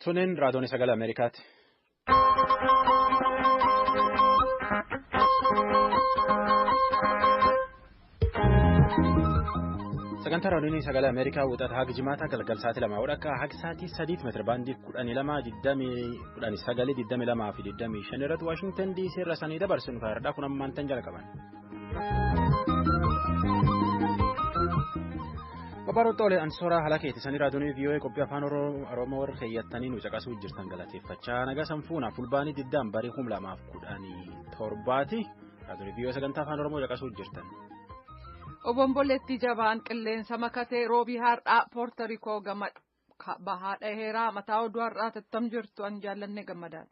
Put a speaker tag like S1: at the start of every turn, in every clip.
S1: Tuniin raadiyoon sagalee Ameerikaati. Sagantaa raadiyoon sagalee Ameerikaa wixata haga jimaata galgal sa'aatii 2 hodha haga sa'aatii 3 meetira baandii 12, 19, 22 fi 25 irratti Waashingtan DC irra sanii dabarsinu kaardhaa kun ammaan tan jalqaban. Babaroota Ansooraa haala keetisanii raadiyoon VOA qophii afaan Oromoo warra keeyyattanii nu caqasuu jirtan galateeffachaa nagaa sanfuuna fulbaanii 20 barii 2017 raadiyoon VOA sagantaa afaan Oromoo caqasuu jirtan.
S2: Obomboleettii jabaan qilleensa makatee roobii har'aa Poortarikoo gama bahaa dhaheeraa mataa oduu har'aa tattam jirtu an jaallanne gammadaadha.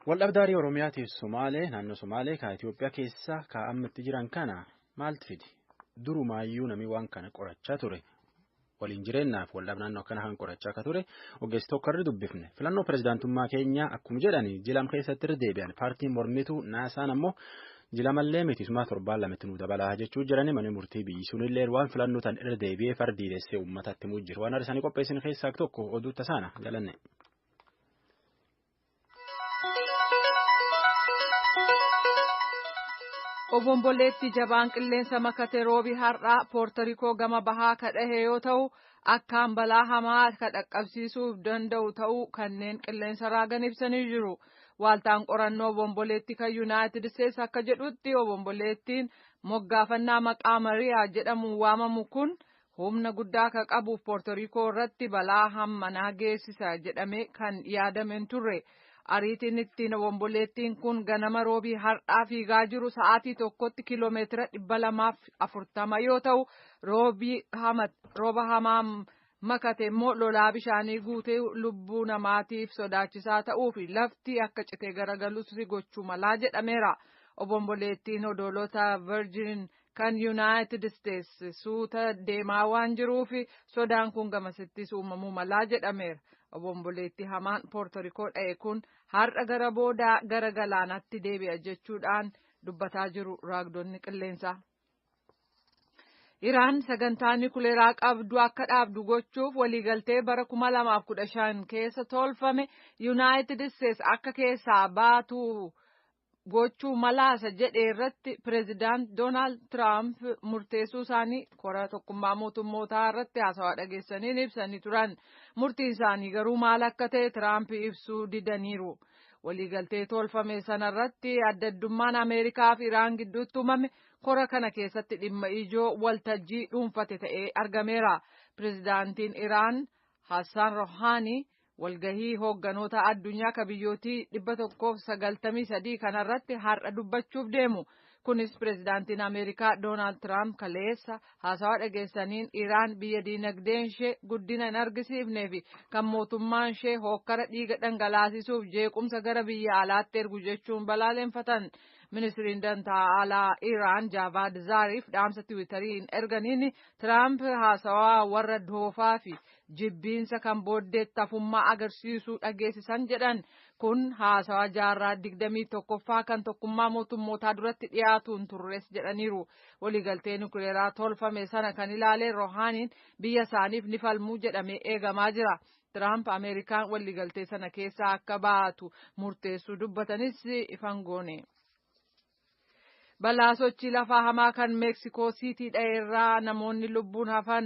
S1: Waldhabdaarii Oromiyaatiif Sumaalee naannoo Sumaalee ka Itoophiyaa keessa kaa'amatti jiran kana maaltu fidi? Durumaayyuu namni waan kana qorachaa ture. Waliin jireenyaaf waldhabdee naannoo akkana kan qorachaa akka ture ogeessi tokko irra dubbifne filannoo pirezidaantummaa keenyaa akkuma jedhani jilam keessatti irra deebi'an paartiin mormituu naasaan ammoo jilamallee miti suma torbaan lamatti nu dabalaa jechuu jirani manni murtii biyyi sunillee waan filannoo tan irra deebi'ee fardiidessee uummatatti himuu jiru waan har'isanii qopheessin keessaa tokko oduu tasaana jalanne.
S2: Obomboleettii jabaan qilleensa makate roobii har'aa Poortarikoo gama bahaa kadhahe yoo ta'u akkaan balaa hamaa ka dhaqqabsiisuuf danda'u ta'uu kanneen qilleensa raagan ibsanii jiru. Waaltaan qorannoo obomboleettii kan Yuunaayitid Isteetsi akka jedhutti obomboleettiin moggaafannaa maqaa Mariyaa jedhamuun waamamu kun humna guddaa ka qabuuf Poortarikoo irratti balaa hammanaa geessisa jedhamee kan yaadame hin turre. Ariitiin ittiin obomboleettiin kun ganama roobii har'aa fiigaa jiru sa'aatii tokkotti kiiloomeetira 240 yoo ta'u rooba hamaa makate immoo lolaa bishaanii guutee lubbuu namaatiif sodaachisaa ta'uu fi lafti akka citee garagalus gochuu malaa jedhameera. Obomboleettiin odolota Virgin kan Yuunaayitid Isteetsi suuta deemaa waan jiruuf sodaan kun gamasittis uumamuu malaa jedhameera. Obomboleettii hamaan Poortorikoo dha'e kun har'a gara boodaa gara galaanaatti deebi'a jechuudhaan dubbataa jiru raagdonni qilleensaa. Iraan sagantaa nikuleeraa qabdu akka dhaabdu gochuuf waliigaltee bara 2015 keessa tolfame Yuunaayitid Isteetsi akka keessaa baatu gochuu malaasa jedhe irratti pireezidaant Doonaald Tiraamp murteessuu isaanii kora tokkummaa mootummootaa irratti haasawaa dhageessaniin ibsanii turan. Murtiin isaanii garuu maal akka ta'e Tiraamp ibsuu didaniiru. Waliigaltee tolfame sanarratti adda addummaan Ameerikaa fi Iraan gidduutti uumame kora kana keessatti dhimma ijoo waltajjii dhuunfate ta'ee argameera. Pireezidaantiin Iraan Hassaan Rohaanii walgahii hoogganoota addunyaa ka biyyootii 193 kanarratti har'a dubbachuuf deemu. Kunis pireezidaantiin Ameerikaa Doonaald Tiraamp kaleessa haasawaa dhageessaniin Iraan biyya diinagdeen ishee guddina hin argisiifnee fi kan mootummaan ishee hookkara dhiiga dhangalaasisuuf jeequmsa gara biyya alaatti ergu jechuun balaaleffatan. Ministiriin dantaa alaa Iraan Jaavaad Zaariif dhaamsa tiwiitariin erganiin Tiraamp haasawaa warra doofaa fi jibbiinsa kan booddeetti hafummaa agarsiisuu dhageessisan jedhan. Kun haasawaa jaarraa 21ffaa kan tokkummaa mootummootaa duratti dhiyaatu hin turres jedhaniiru. Waliigaltee nukleeraa tolfame sana kan ilaalee Rohaaniin biyya isaaniif ni falmuu jedhamee eegamaa jira. Tiraamp Ameerikaan waliigaltee sana keessaa akka baatu murteessuu dubbatanis ifan goone. Balaa sochii lafaa hamaa kan Meeksikoo Siitii dha'eerraa namoonni lubbuun hafan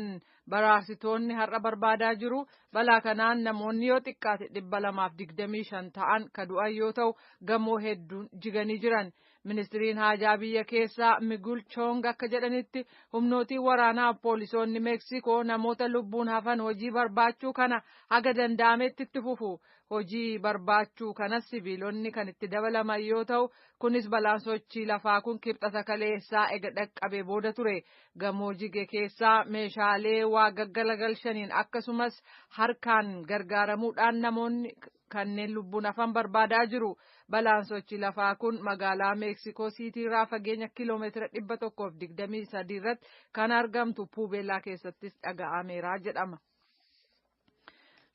S2: baraarsitoonni har'a barbaadaa jiru. Balaa kanaan namoonni yoo xiqqaate 225 ta'an ka du'an yoo ta'u gamoo hedduun jiganii jiran. Ministiriin haajaa biyya keessaa Miguel Chong akka jedhanitti humnootiin waraanaa poolisoonni Meeksikoo namoota lubbuun hafan hojii barbaachuu kana haga danda'ametti itti fufu. Hojii barbaachuu kanas sibiilonni kan itti dabalaman yoo ta'u kunis balaan sochii lafaa kun kibxata kaleessaa ega dhaqqabee booda ture. Gamoo jige keessaa meeshaalee waa gaggalagalshaniin akkasumas harkaan gargaaramuudhaan namoonni kanneen lubbuun hafan barbaadaa jiru. Balaan sochii lafaa kun magaalaa Meeksikoo Siitii irraa fageenya kiiloomeetira 123 irratti kan argamtu Puubeelaa keessattis dhaga'ameera jedhama.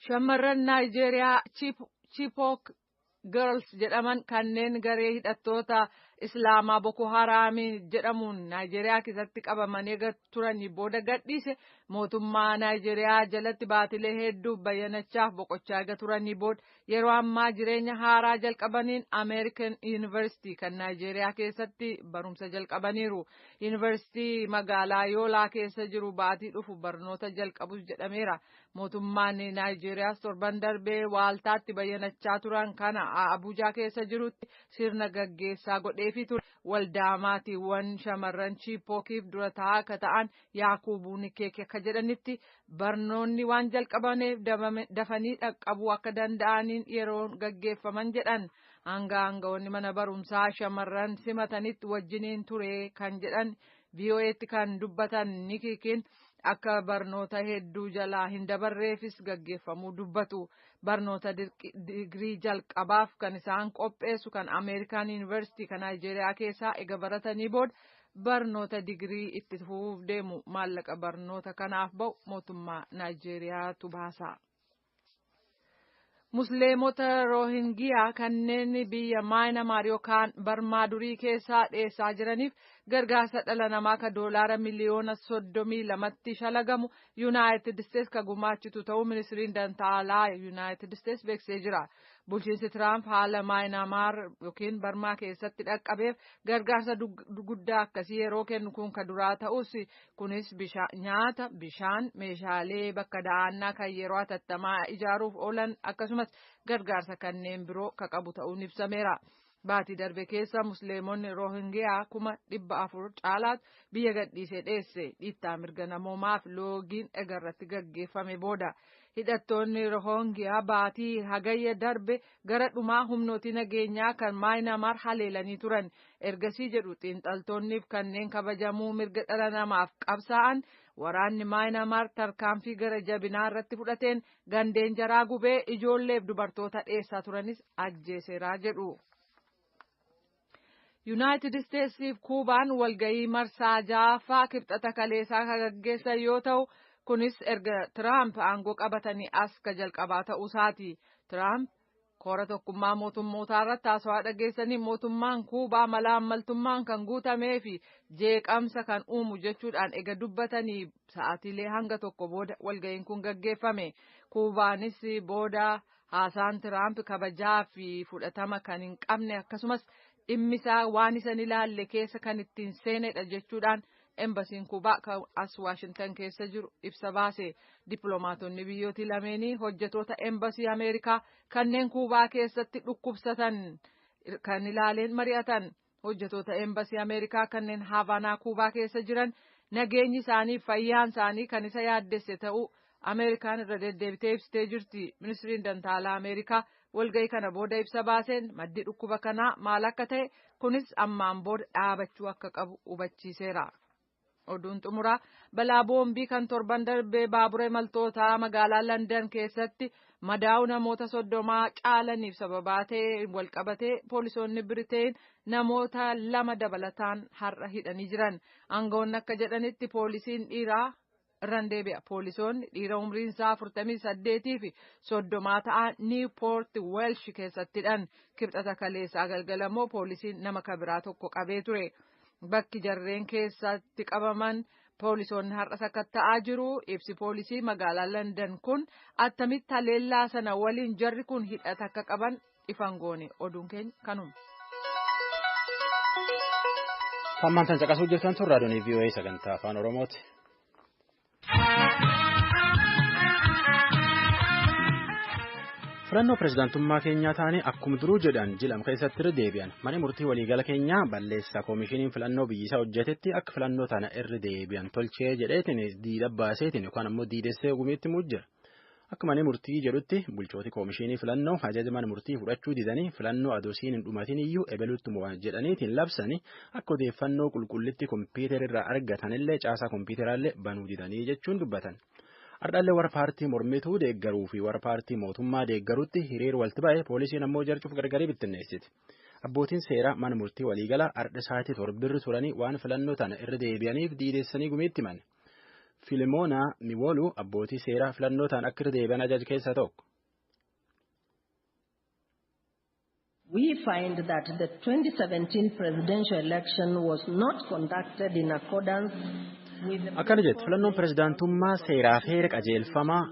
S2: Shamarran Naayijeeriyaa Chibok Girls jedhaman kanneen garee hidhattoota Islaamaa Boko Haraamii jedhamuun Naayijeeriyaa keessatti qabamanii turanii booda gadhiise mootummaa Naayijeeriyaa jalatti baatilee hedduuf bayyanachaaf boqochaa eega turanii booda yeroo ammaa jireenya haaraa jalqabaniin Ameerikan Yuunivarsiitii kan Naayijeeriyaa keessatti barumsa jalqabaniiru. Yuunivarsiitii magaalaa Yoolaa keessa jiru baatii dhufu barnoota jalqabus jedhameera. Mootummaan Naayijeeriyaas torban darbee waaltaatti bayyanachaa turan kana Abuujaa keessa jirutti sirna gaggeessaa godheefii ture. Waldaa maatiiwwan shamarran Chiipookiif dura taa'aa akka ta'an Yaakubu Nikeek akka jedhanitti barnoonni waan jalqabaneef dafanii dhaqqabuu akka danda'aniin yeroo gaggeeffaman jedhan. Hanga aangawoonni mana barumsaa shamarran simatanitti wajjiniin ture kan jedhan VOA'tti kan dubbatan Nikiikiin akka barnoota hedduu jalaa hin dabarreefis gaggeeffamuu dubbatu. Barnoota digirii jalqabaaf kan isaan qopheessu kan Ameerikaan Yuunivarsiitii kan Naayijeeriyaa keessaa ega baratanii booda barnoota digirii itti fufuuf deemu maallaqa barnoota kanaaf ba'u mootummaa Naayijeeriyaatu baasa. Musliimota Roohingiyaa kanneen biyya Maayinamaar yookaan Barmaa durii keessaa dheessaa jiraniif gargaarsa dhala namaa ka doolaara miliyoona 32tti shalagamu Yuunaayitid Isteets ka gumaachitu ta'uu ministiriin dantaalaa Yuunaayitid Isteets beeksisee jira. Bulchiinsi Tiraamp haala Maayinamaar yookiin Barmaa keessatti dhaqqabeef gargaarsa guddaa akkasii yeroo kennu kun ka duraa ta'us, kunis nyaata, bishaan, meeshaalee bakka da'annaa kan yeroo hatattamaa ijaaruuf oolan akkasumas gargaarsa kanneen biroo ka qabu ta'uun ibsameera. Baatii darbe keessa Musliimonni Roohingiyaa 400,000 caalaatu biyya gadhiisee dheesse dhiittaa mirga namoomaaf loogiin egarratti gaggeeffame booda. Hidhattoonni Roohingiyaa baatii hagayya darbe gara dhumaa humnootii nageenyaa kan Maayinamaar haleelanii turan. Ergasii jedhu xiinxaltoonniif kanneen kabajamuu mirga dhala namaaf qabsaa'an, waraanni Maayinamaar tarkaanfii gara jabinaa irratti fudhateen gandeen jaraa gubee ijoolleef dubartoota dheessaa turanis ajjeeseeraa jedhu. Yuunaayitid Isteetsiif Kuubaan walgahii marsaa ja'affaa Kibxata kaleessaa kan gaggeessan yoo ta'u, kunis erga Tiraamp aangoo qabatanii as ka jalqabaa ta'uu isaati. Tiraamp koora Tokkummaa Mootummootaa irratti haasawaa dhageessanii mootummaan Kuubaa malaammaltummaan kan guutamee fi jeeqamsa kan uumu jechuudhaan ega dubbatanii sa'aatiilee hanga tokko booda walgahiin kun gaggeeffame. Kuubaanis booda haasaan Tiraamp kabajaa fi fudhatama kan hin qabne akkasumas dhimmisaa waan isan ilaalle keessa kan ittiin seenedha jechuudhaan embasiin Kuubaa kan as Waashintan keessa jiru ibsa baase. Dippiloomaatonni biyyooti lameenii hojjetoota embasii Ameerikaa kanneen Kuubaa keessatti dhukkubsatan kan ilaaleen mari'atan. Hojjetoota embasii Ameerikaa kanneen Havaanaa Kuubaa keessa jiran nageenyi isaanii fayyaan isaanii kan isa yaaddesse ta'uu Ameerikaan irra deddeebitee ibsitee jirti. Ministiriin dantaalaa Ameerikaa walgahii kana booda ibsa baaseen maddi dhukkuba kanaa maal akka ta'e, kunis ammaan booda dhaabachuu akka qabu hubachiiseera. Oduun xumuraa, balaa boombii kan torban darbee baabura imaltootaa magaalaa Landan keessatti madaa'uu namoota 30 caalaniif sababaa ta'e walqabatee poolisoonni Biriteen namoota lama dabalataan har'a hidhanii jiran. Aangawoonni akka jedhanitti poolisiin dhiiraa irraan deebi'a. Poolisoonni dhiira umriin isaa 48 fi 30 ta'an Niiwpoort Weelsh keessatti hidhan. Kibxata kaleessaa galgalamoo poolisiin nama kabiraa tokko qabee ture. Bakki jarreen keessatti qabaman poolisoonni har'a sakatta'aa jiru. Ibsi poolisii magaalaa Landan kun attamitti haleellaa sana waliin jarri kun hidhata akka qaban ifan goone. Oduun keenya kanuma.
S1: Hammaan tan caqasuu jirtan tun raadiyoon VOA sagantaa Afaan Oromooti. Filannoo pirezidaantummaa keenyaa ta'anii akkuma duruu jedhan jilam keessatti irra deebi'an. Mana murtii waliigala keenyaa balleessaa koomishiniin filannoo biyyisaa hojjetetti akka filannoo tana irra deebi'an tolchee jedheetiin diida baaseetiin yookaan ammoo diidessee gumiitti mujjira. Akka mana murtii jedhutti bulchooti koomishinii filannoo ajaja mana murtii fudhachuu didanii filannoo adoosiin hin dhumatin iyyuu ebelutti mo'an jedhaniitiin labsanii akka odeeffannoo qulqullitti kompiitara irraa argatanillee caasaa kompiitaraallee banuu didanii jechuun dubbatan. Ardhallee warra paartii mormituu deeggaruu fi warra paartii mootummaa deeggarutti hiriir walti ba'e, poolisiin ammoo jarcuuf gargarii bittinneessiti. Abbootiin seeraa mana murtii waliigalaa ardha sa'aatii torbirri turanii waan filannoo tana irra deebi'aniif diideessanii gumiitti himan. Filimoonaa Miwooluu abbootii seeraa filannoo tana akka irra deebi'an ajaja keessaa tokko.
S3: We find that the 2017 presidential election was not conducted in accordance with the
S1: Akkana jette: filannoon pirezidaantummaa seeraa fi heera qajeelfamaa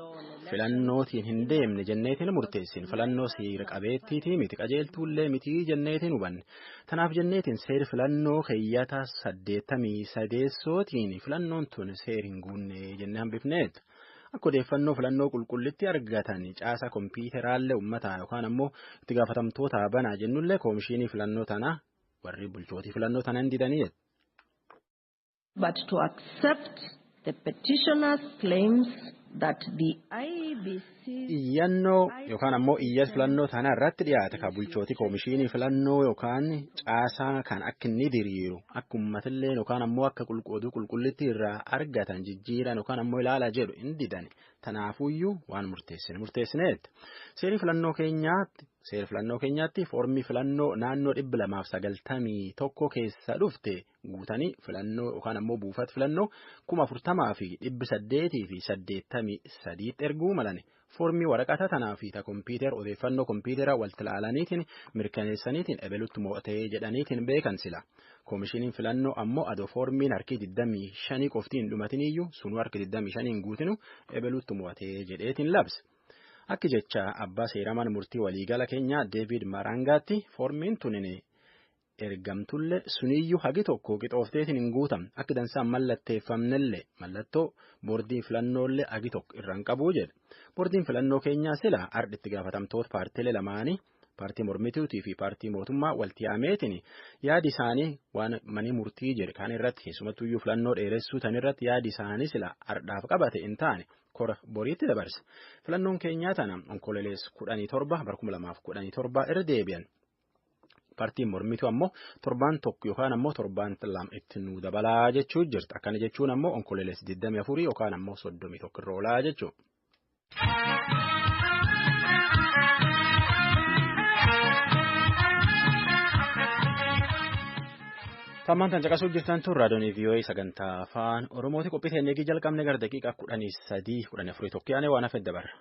S1: filannootiin hin deemne jenneetiin murteessin. Filannoo seera qabeettiitii miti, qajeeltuullee miti jenneetiin hubanne. Tanaaf jenneetiin seeri filannoo keeyyata 83sootiin filannoon tun seer hin guunne jennee hambifneet. Akka odeeffannoo filannoo qulqullitti argatan caasaa kompiitaraallee uummataa yookaan ammoo itti gaafatamtoota banaa jennullee koomishinii filannoo tanaa warri bulchootii filannoo tana hin didanii.
S3: But to accept the petitioner's claims that the IEBC
S1: Iyyannoo yookaan ammoo iyya filannoo tanaa irratti dhiyaate ka bulchootii koomishinii filannoo yookaan caasaa kan akka inni diriiru, akka uummatillee yookaan ammoo akka oduu qulqullitti irraa argatan jijjiiran yookaan ammoo ilaalaa jedhu hin didan. Tanaafuyyuu waan murteessine murteessineet. Seeri filannoo keenyaatti foormii filannoo naannoo 291 keessa dhufte guutanii filannoo yookaan ammoo buufata filannoo 40,883tti erguu malan. Foormii waraqata tanaa fi ta kompiitara odeeffannoo kompiitara walitti ilaalaniitiin mirkaneessaniitiin ebelutti mo'atee jedhaniitiin beekan sila. Koomishiniin filannoo ammoo adoo foormiin harki 25 qoftiin dhumatiniyyuu, sunuu harki 25 guutinu, ebelutti mo'atee jedheetiin labse. Akki jecha abbaa seeramaan murtii waliigala keenyaa Deevid Marangaatti, foormiin tunin ergamtullee suniyyuu hagi tokko qixoofteetiin hin guutamne, akka dansaan mallatteeffamnellee, mallattoo boordii filannoollee hagi tokko irra hin qabuu jedhe. Boordiin filannoo keenyaa sila ardhi itti gaafatamtoota paartiilee lamaanii, paartii mormituutii fi paartii mootummaa, walitti yaameetiin yaadi isaanii waan manii murtii jedhe kan irratti, keessumattuyyuu filannoo dheeressuu tan irratti yaadi isaanii sila ardhaaf qabate hin taane kora boriitti dabarse. Filannoon keenyaa tana Onkololeessa 17 bara 2017 irra deebi'an. Paartiin mormituu ammoo torbaan tokko yookaan ammoo torbaan lama itti nuu dabalaa jechuu jirti. Akkana jechuun ammoo Onkololeessa 24 yookaan ammoo 31 irra oolaa jechuudha. Tammaan tan caqasuuf jirtan tun raadiyoon VOA sagantaa afaan Oromooti. Qophii teennee jalqabne gara daqiiqaa 13, 14 tokko yaanee waan hafe dabarra.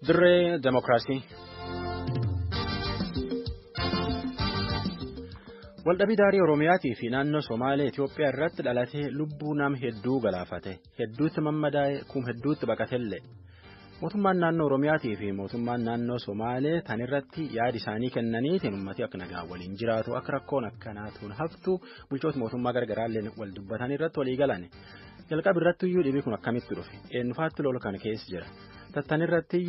S1: Dirree Demokiraasii. Waldhabii daarii Oromiyaatii fi naannoo Somaalee Itoophiyaa irratti dhalatee lubbuu nama hedduu galaafate, hedduutti mammadaa'e, kum hedduutti baqatellee. Mootummaan naannoo Oromiyaatii fi mootummaan naannoo Somaalee tan irratti yaada isaanii kennaniitiin uummatni akka nagaa waliin jiraatu, akka rakkoon akkanaatuun haftu bulchoota mootummaa gargaraallee wal dubbatan irratti walii galan. Jalqaba irratti iyyuu dhibbi kun akkamitti dhufe? Eenyufaatti lola kana keessa jira? Tattan irratti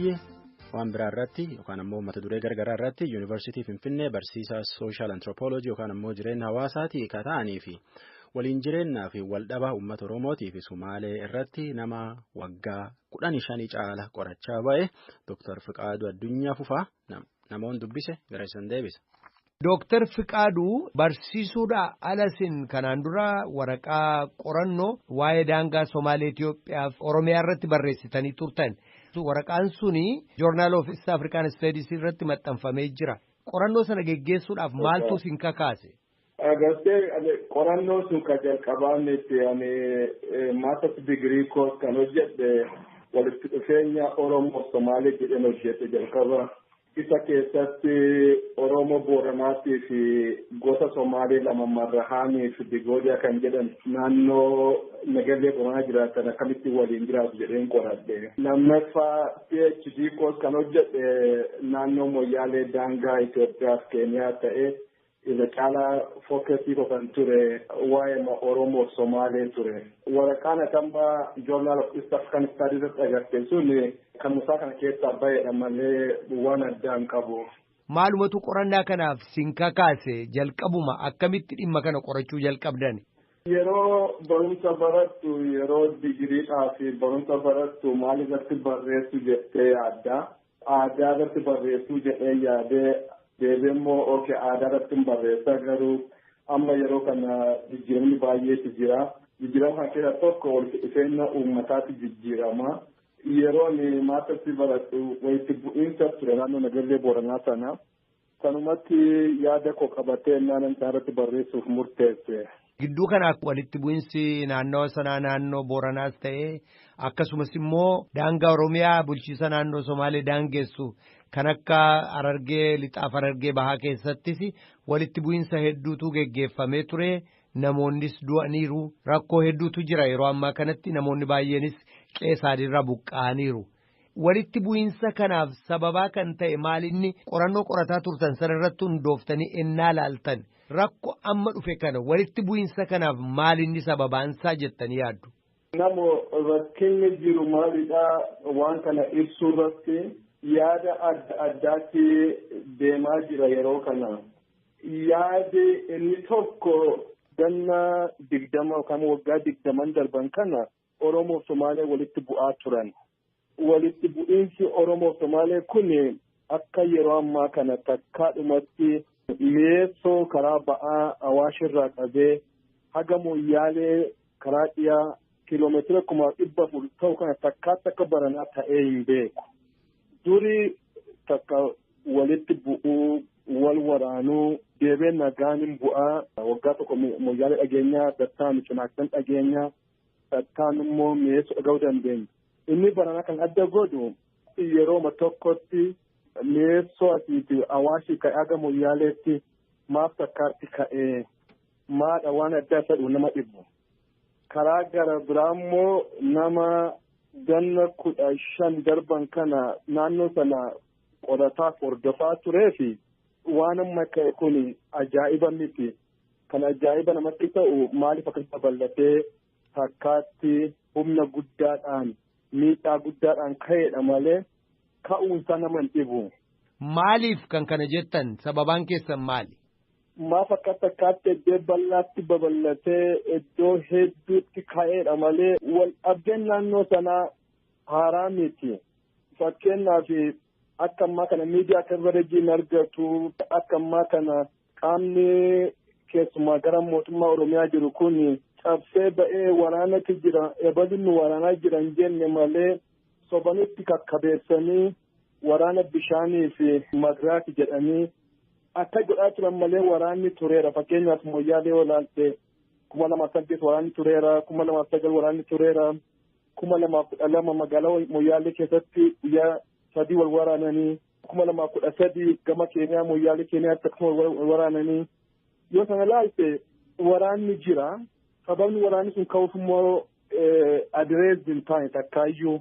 S1: waan biraa irratti yookaan ammoo mata duree gargaraa irratti Yuunivarsiitii Finfinnee barsiisaa social anthropology yookaan ammoo jireenya hawaasaatii ka ta'anii fi waliin jireenyaa fi waldhabaa uummata Oromootii fi Sumaalee irratti nama waggaa 15 caala qorachaa ba'e, Dooktar Fiqaaduu Addunyaa Fufaa namoonni dubbise gara isan deebisa.
S4: Dooktar Fiqaaduu, barsiisuudha alasin kanaan dura waraqaa qorannoo waa'ee daangaa Somaalee Itoophiyaa fi Oromiyaa irratti barreessitanii turtan. Waraqaan suni Journal of East African Studies irratti maxxanfamee jira. Qorannoo sana geggeessuudhaaf maaltu isin kakaase?
S5: Agartee, qorannoo sun kan jalqabaa miti. Ani masters degree koos kan hojjedhe walitti dhufeenya Oromoo Somaalee jedheen hojjedhe jalqaba. Isa keessatti Oromoo Booranaatii fi gosa Somaalee lama, Marrahaanii fi Digoodiyaa kan jedhan, naannoo Nagallee Booranaa jiraatan akkamitti waliin jiraatu jedheen qoradhe. Lammaffaa, PhD koos kan hojjedhe naannoo Moyyaalee daangaa Itoophiyaa fi Keeniyaa ta'e, irra caalaa focusii koo kan ture waa'ee Oromoo Somaalee ture. Waraqaan atambaa Journal of East African Studies irratti agarte sun kan musaa kana keessaa baheedha malee waan addaa hin qabu.
S4: Maalumatu qorannaa kanaaf sin kakaase? Jalqabuma akkamitti dhimma kana qorachuu jalqabdan?
S5: Yeroo barumsa barattu, yeroo digiriidhaa fi barumsa barattu, maal irratti barreessu jettee yaadda. Aadaa irratti barreessuu jedhee yaadee, deebi'ee immoo okay, aadaa irratti hin barreessa, garuu amma yeroo kana jijjiiramni baay'eetu jira. Jijjiirama kana keessaa tokko walitti dhufeenya uummataatu jijjiirama. Yeroo ani mastersii baradhu walitti bu'iinsa ture naannoo Nagallee Booranaa sana. Sanumatti yaada koo qabatee naannoo isaa irratti barreessuuf murteesse.
S4: Gidduu kana walitti bu'insi naannawa sanaa naannoo Booranaas ta'ee akkasumas immoo daangaa Oromiyaa bulchiisa naannoo Somaalee daangessu kan akka Harargee lixaaf Harargee bahaa keessattis walitti bu'insa hedduutu geggeeffamee ture. Namoonnis du'aniiru. Rakkoo hedduutu jira yeroo ammaa kanatti namoonni baay'eenis qe'ee isaaniirraa buqqa'aniiru. Walitti bu'insa kanaaf sababaa kan ta'e maalinni qorannoo qorataa turtan sana irratti hundooftanii ennaa laaltan rakkoo amma dhufe kana walitti bu'insa kanaaf maalinni sababaansaa jettanii yaaddu?
S5: Namo rakkinni jiru maalidhaa waan kana ibsuu irratti yaada adda addaatti deemaa jira yeroo kana. Yaadi inni tokko ganna 20 yookaan waggaa 20 darban kana Oromoo fi Somaalee walitti bu'aa turan. Walitti bu'iinsi Oromoo fi Somaalee kun akka yeroo ammaa kana takkaadhumatti mi'eessoo karaa ba'aa Awaashirraa qabee haga Moyyaalee karaa dhiyaa kiiloomeetira 400,000 ta'u kana takkaatti akka baranaa ta'ee hin beeku. Duri takka walitti bu'uu wal waraanuu deebee nagaan hin bu'aa waggaa tokko Moyyaalee dhageenyaa dattaan cinaaksan dhageenyaa dattaan immoo mi'eessoo dhaga'uu dandeenya. Inni baranaa kan adda godhu yerooma tokkotti mi'eessoo asiiti Awaashii ka'ee haga Moyyaaleetti maaf takkaatti ka'ee maadha waan addaa isa nama dhibu. Karaa gara biraa immoo nama ganna 15 darban kana naannoo sana qorataaf hordofaa turee fi waan amma ka'e kun ajaa'iba miti. Kan ajaa'iba namatti ta'u maaliif akka babal'atee takkaatti humna guddaadhaan miidhaa guddaadhaan ka'eedha malee ka'uunsaa nama hin dhibu.
S4: Maaliif kan kana jettan sababaan keessan maali?
S5: Maaf akka takkaatti iddoo bal'aatti babal'atee iddoo hedduutti ka'eedha malee wal dhabdeen naannoo sanaa haaraa miti. Fakkeenyaaf akka ammaa kana miidiyaa kabareejiin argatu akka ammaa kana qaamni keessumaa gara mootummaa Oromiyaa jiru kun cabsee ba'ee waraanatti jira ebalinni waraanaa jira hin jenne malee sobanitti kakkabeessanii waraana bishaanii fi magraati jedhanii akka godhaa turan malee waraanni tureera. Fakkeenyaaf Moyyaalee olaalte 2008 waraanni tureera, 2009 waraanni tureera, 2012 magaalaa Moyyaalee keessatti guyyaa 3 wal waraananii, 2013 gama Keeniyaa Moyyaalee Keeniyaatti akkasuma wal waraananii. Yoo sana laalte waraanni jira. Sababni waraanni sun ka'uuf immoo adirees hin taane takkaayyuu.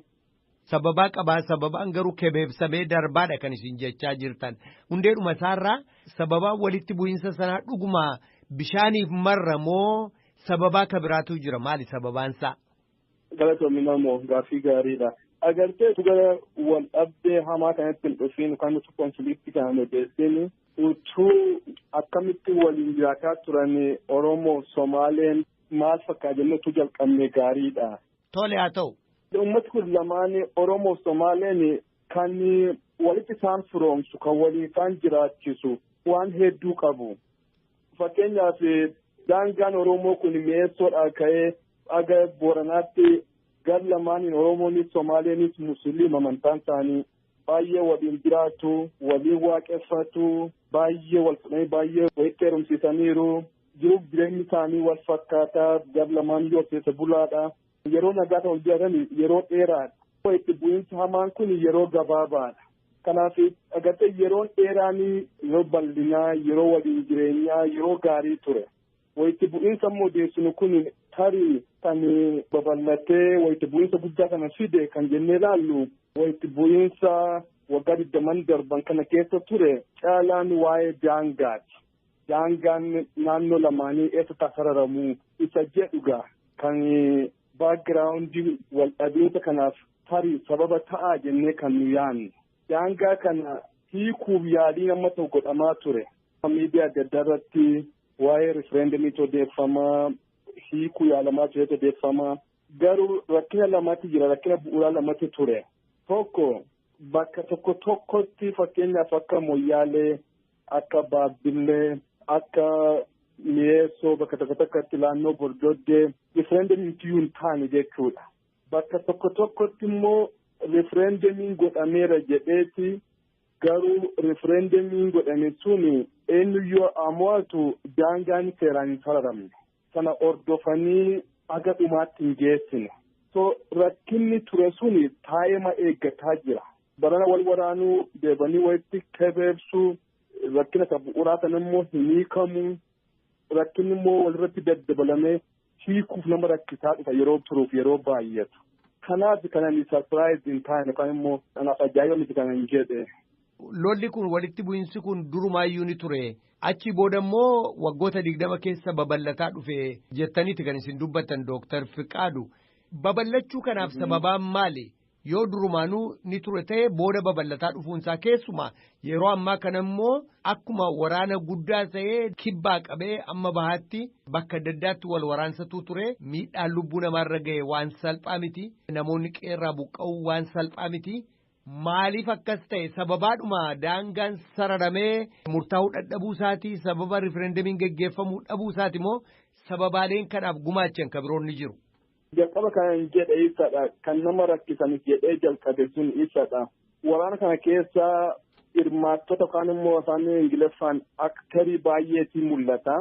S4: Sababaa qabaa sababaan garuu kebeebsamee darbaadha kan isin jechaa jirtan. Hundeedhuma isaarraa sababaa walitti bu'iinsa sanaa dhuguma bishaaniif marra moo sababaa ka biraatu jira maali sababaansaa?
S5: Galatoomi namoo gaaffii gaariidha. Agartee gara wal dhabdee hamaa kanatti hin dhufiin yookaan utuu konfiliiktii kana hin odeessin utuu akkamitti waliin jiraataa turan Oromoo Somaaleen maal fakkaata jennee utuu jalqabne gaariidha.
S4: Tole haa ta'u.
S5: Uummatni kun lamaan Oromoo fi Somaaleen kan walitti isaan firoomsu kan waliin isaan jiraachisu waan hedduu qabu. Fakkeenyaaf daangaan Oromoo kun mi'eessoodhaa ka'ee haga Booranaatti gar lamaaniin Oromoonis Somaaleenis Musliima amantaan isaanii baay'ee waliin jiraatu, waliin waaqeffatu, baay'ee wal fudhanii baay'ee walitti heerumsiisaniiru. Jiruuf jireenyi isaanii wal fakkaataa gar lamaan yoo keessa bulaadha. Yeroo nagaa ta'u jiraatan yeroo dheeraadha. Itti bu'iinsi hamaan kun yeroo gabaabaadha. Kanaaf agartee yeroon dheeraan yeroo bal'inaa, yeroo waliin jireenyaa, yeroo gaarii ture. Walitti bu'iinsa immoo odeessinu kun tarii kan babal'atee walitti bu'iinsa guddaa kana fide kan jennee ilaallu walitti bu'iinsa waggaa 20 darban kana keessa ture caalaan waa'ee daangaati. Daangaan naannoo lamaanii eessa tasararamu isa jedhuga kan baakgiraawundii wal dhabiinsa kanaaf tarii sababa ta'aa jennee kan nu yaadnu. Daangaa kana hiikuuf yaaliin amma ta'u godhamaa ture. Miidiyaa adda addaa irratti waa'ee rifereendamiitu odeeffamaa, hiikuu yaalamaa turetu odeeffamaa. Garuu rakkina lamatti jira, rakkina bu'uuraa lamatti ture. Tokko bakka tokko tokkotti fakkeenyaaf akka Moyyaalee, akka Baabbillee, akka mi'eessoo bakka tokko tokkotti naannoo Bordoddee rifereendamiin iyyuu hin taane jechuudha. Bakka tokko tokkotti immoo rifereendamiin godhameera jedheeti garuu rifereendamiin godhame sun eenyuyyuu mo'atu daangaan seeraan hin sararamne. Sana hordofanii haga dhumaatti hin geessine. So rakkinni ture suni taa'ima eeggataa jira. Barana wal waraanuu deebanii walitti kebeebsuu rakkina isa bu'uuraa sana immoo hin hiikamu. Rakkinni immoo walirratti daddabalamee hiikuuf nama rakkisaa dhufa yeroo turuuf yeroo baay'atu. Kanaaf kan ani sarpiraayiz hin taane yookaan immoo kanaaf ajaa'iba miti kan hin jedhe.
S4: Lolli kun walitti bu'iinsi kun durumaayyuu ni ture. Achi booda immoo waggoota 20 keessa babal'ataa dhufe jettaniiti kan isin dubbattan Dooktar Fiqaadu. Babal'achuu kanaaf sababaan maali? Yoo durumaanuu ni ture ta'e booda babal'ataa dhufuunsaa keessumaa yeroo ammaa kana immoo akkuma waraana guddaa ta'ee kibbaa qabee amma bahaatti bakka adda addaatti wal waraansatuu ture miidhaan lubbuu namaarra ga'e waan salphaa miti namoonni qeerraa buqqa'uu waan salphaa miti. Maaliif akkas ta'e sababaadhuma daangaan sararamee murtaa'uu dadhabuu isaatii sababa rifereendamiin geggeeffamuu dhabuu isaati moo sababaaleen kanaaf gumaachan kan biroon ni jiru?
S5: Jalqaba kan jedhe ibsadha. Kan nama rakkisanis jedhee jalqabe sun ibsadha. Waraana kana keessa hirmaattota yookaan immoo afaan Ingiliffaan aktarii baay'eeti mul'ata.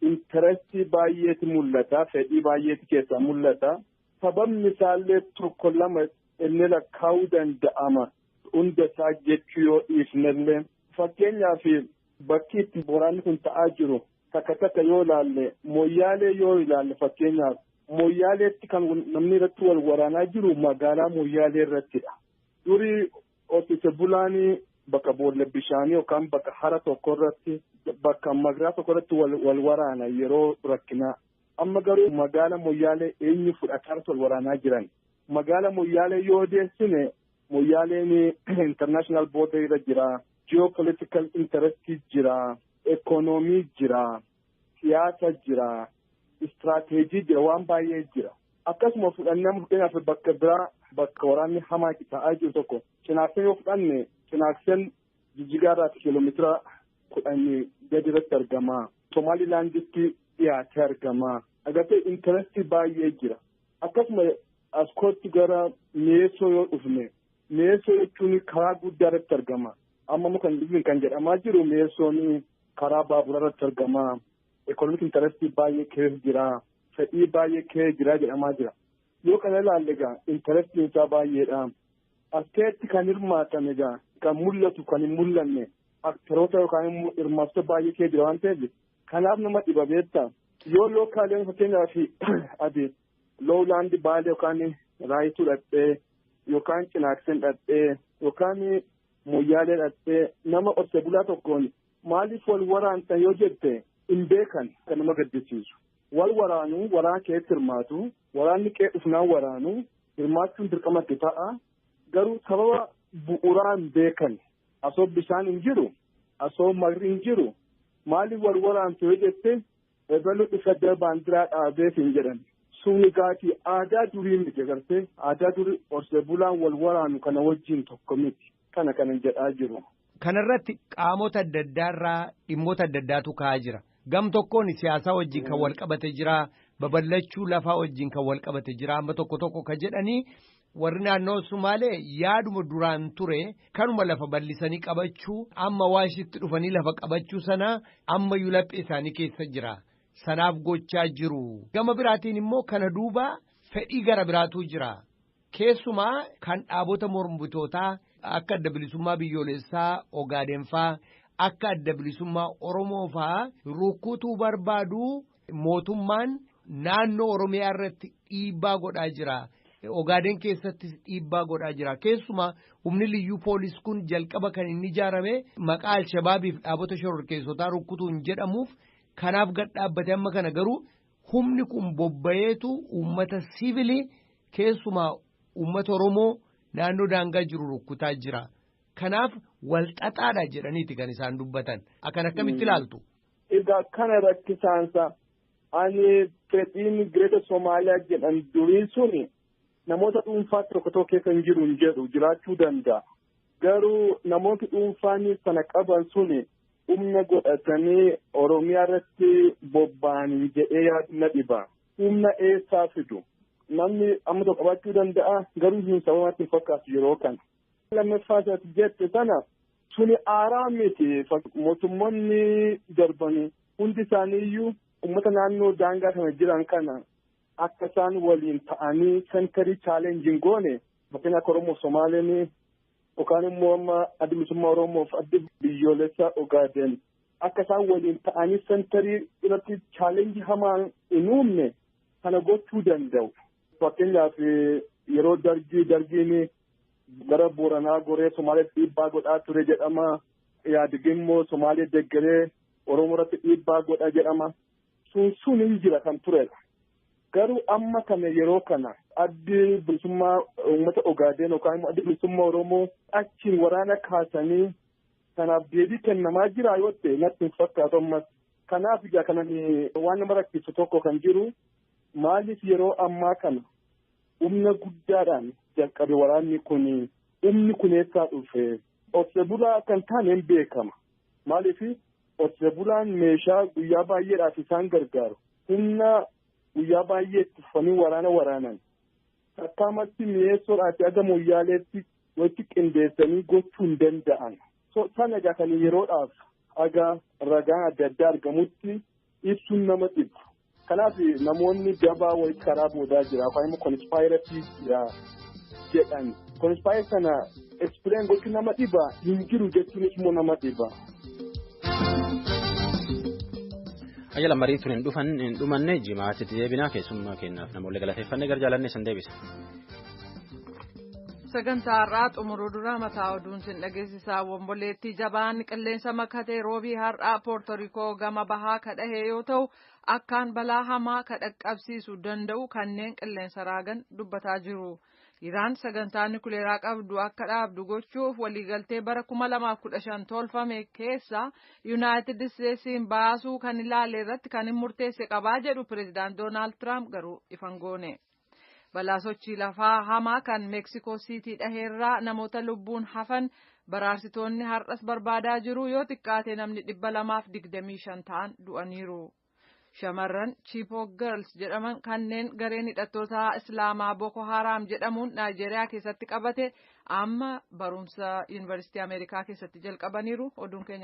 S5: Intarestii baay'eeti mul'ata. Fedhii baay'eeti keessaa mul'ata. Sababni isaallee tokko lama inni lakkaa'uu danda'ama. Hunda isaa jechuu yoo dhiifnellee. Fakkeenyaaf bakki itti waraanni kun ta'aa jiru takka takka yoo ilaalle Moyyaalee yoo ilaalle fakkeenyaaf. Moyyaaleetti kan namni irratti wal waraanaa jiru magaalaa Moyyaalee irrattidha. Durii horsiise bulaan bakka boolla bishaanii yookaan bakka hara tokko irratti bakka magaalaa tokko irratti wal waraana yeroo rakkinaa. Amma garuu magaala Moyyaalee eenyu fudhataa irratti wal waraanaa jiran. Magaala Moyyaalee yoo deessine Moyyaaleen international border irra jira. Geopolitical interest jira. Ekonoomii jira. Siyaasa jira. Istiraateejii jira waan baay'ee jira. Akkasuma fudhannee fakkeenyaaf bakka biraa bakka waraanni hamaa ta'aa jiru tokko Cinaakseen yoo fudhanne Cinaakseen Jijjigaarraa kiiloomeetira 10 gadi irratti argama. Somaalilaanditti dhiyaatee argama. Agartee intarestii baay'ee jira. Akkasuma as kootti gara Meessoo yoo dhufne Meessoo jechuun karaa guddaa irratti argama. Amma kan kan jedhamaa jiru Meessoon karaa baaburaa irratti argama. Ekonomik intarestii baay'ee keessa jira. Fedhii baay'ee keessa jira jedhamaa jira. Yoo kana ilaalle egaa intarestiin isaa baay'eedha. As keessatti kan hirmaatan egaa kan mul'atu kan hin mul'anne aktaroota yookaan immoo hirmaattota baay'ee keessa jira waan ta'eef kanaaf nama dhiba beektaa. Yoo lookaaleen fakkeenyaaf ati loowlaandi baalee yookaan raayituu dhaqxee yookaan Cinaakseen dhaqxee yookaan Moyyaalee dhaqxee nama horsiise bulaa tokkoon maaliif wal waraantan yoo jette hin beekan kan nama gaddisiisu. Wal waraanuu waraana keessatti hirmaatu waraanni qe'ee dhufnaan waraanuu hirmaachuun dirqama itti ta'a. Garuu sababa bu'uuraa hin beekan asoo bishaan hin jiru asoo marri hin jiru maaliif wal waraantu yoo jette ebaluu dhufa baandiraa dhaabeef hin jedhan. Suni gaatii aadaa durii miti agartee aadaa durii horsiise bulaan wal waraanu kana wajjin tokko miti kana kanan jedhaa jiru.
S4: Kanarratti qaamota adda addaarraa dhimmoota adda addaatu ka'aa jira. Gam tokkoon siyaasaa wajjin kan wal qabate jira, babal'achuu lafaa wajjin kan wal qabate jira, amma tokko tokko kan jedhanii warri naannoo Sumaalee yaaduma duraan ture kanuma lafa bal'isanii qabachuu amma waashitti dhufanii lafa qabachuu sana ammayyuu laphee isaanii keessa jira. Sanaaf gochaa jiru. Gama biraatiin immoo kana duuba fedhii gara biraatu jira. Keessumaa kan dhaabota mormitootaa akka adda bilisummaa biyyoolessaa Ogaadeen faa akka adda bilisummaa Oromoo faa rukkutuu barbaadu mootummaan naannoo Oromiyaa irratti dhiibbaa godhaa jira. Ogaadeen keessattis dhiibbaa godhaa jira. Keessumaa humni liyyuu poolis kun jalqaba kan inni ijaarame maqaa Alshabaabiif dhaabota shororkeessotaa rukkutuun jedhamuuf kanaaf gad dhaabbate amma kana garuu humni kun bobba'eetu uummata siivilii keessumaa uummata Oromoo naannoo daangaa jiru rukkutaa jira. Kanaaf wal xaxaadha jedhaniiti kan isaan dubbatan. Akkan akkamitti ilaaltu?
S5: Egaa kana rakkisaansa ani fedhiin Gireeta Somaaliyaa jedhan durii suni namoota dhuunfaa tokko tokko keessa hin jiru hin jedhu jiraachuu danda'a. Garuu namooti dhuunfaan sana qaban suni humna godhatanii Oromiyaa irratti bobba'anii jedhee yaadu na dhiba. Humna eessaa fidu? Namni amma tokko qabaachuu danda'a garuu hin sababatti hin fakkaatu yeroo kana. Lammaffaa isaatti jette sana suni aaraa miti mootummoonni darbanii hundi isaaniiyyuu Uummata naannoo daangaa sana jiran kana akka isaan waliin ta'anii center challenge hin goone, fakkeenyaaf Oromoo Somaaleen yookaan immoo amma Adda Bilisummaa Oromoof Adda Biyyoolessaa Ogaaden akka isaan waliin ta'anii center irratti challenge hamaa hin uumne kana gochuu danda'u. Fakkeenyaaf, yeroo Dargii, Dargiin gara Booranaa goree Somaaliyaatti dhiibbaa godhaa ture jedhama. Yaadigin immoo Somaalee deggeree Oromoo irratti dhiibbaa godha jedhama. Sun sun hin jira kan turedha. Garuu amma kana, yeroo kana, Addi Bilisummaa Uummata Ogaadeen yookaan immoo Addi Bilisummaa Oromoo achiin waraana kaasanii kanaaf deebii kennamaa jira yoo ta'e, natti hin fakkaatu ammas. Kanaaf egaa kanan waan nama rakkisu tokko kan jiru, maaliif yeroo ammaa kana humna guddaadhaan jalqabe waraanni kun? Humni kun eessaa dhufe? Horsiise bulaa kan taane hin beekama. Maaliif horsiise bulaan meeshaa guyyaa baay'eedhaaf isaan gargaaru, humna guyyaa baay'ee itti fufanii waraana waraanan takkaamatti mi'eessoodhaaf aga Moyyaaleetti walitti qindeessanii gochuu hin danda'an. Sana egaa kan yeroodhaaf aga ragaan adda addaa argamutti ibsuun nama dhibu. Kanaaf namoonni dabaa wayii karaa boodaa jira yookaan immoo conspiracy jira jedhan. Conspiracy sana explain gochuun nama dhiba, hin jiru jechuunis immoo nama dhiba.
S1: Ayyaala marii tun hin dhufan hin dhumanne, jimaatti deebinaa. Keessummaa kennaaf namoonni galateeffannee gara jaalanne san deebisa.
S2: Sagantaa har'aa xumuruu dura mataa oduun sin dhageessisaa. Womboleettii jabaan qilleensa makatee Roobii har'aa Poortorikoo gama bahaa kadhahe yoo ta'u, akkaan balaa hamaa ka dhaqqabsiisuu danda'u kanneen qilleensa raagan dubbataa jiru. Iraan sagantaa nikuleeraa qabdu akka dhaabdu gochuuf waliigaltee bara 2015 tolfame keessa Yuunaayitid Isteetsiin baasuu kan ilaale irratti kan hin murteesse qabaa jedhu Pireezidaant Doonaald Tiraamp, garuu ifan goone. Balaa sochii lafaa hamaa kan Meeksikoo Siitii dhaheerraa namoota lubbuun hafan baraarsitoonni har'as barbaadaa jiru. Yoo xiqqaate namni 225 ta'an du'aniiru. Shamarran Chibok Girls jedhaman kanneen gareen hidhattoota Islaamaa Boko Haram jedhamuun Naayijeeriyaa keessatti qabate amma barumsa yuunivarsiitii Ameerikaa keessatti jalqabaniiru. Oduun keenya.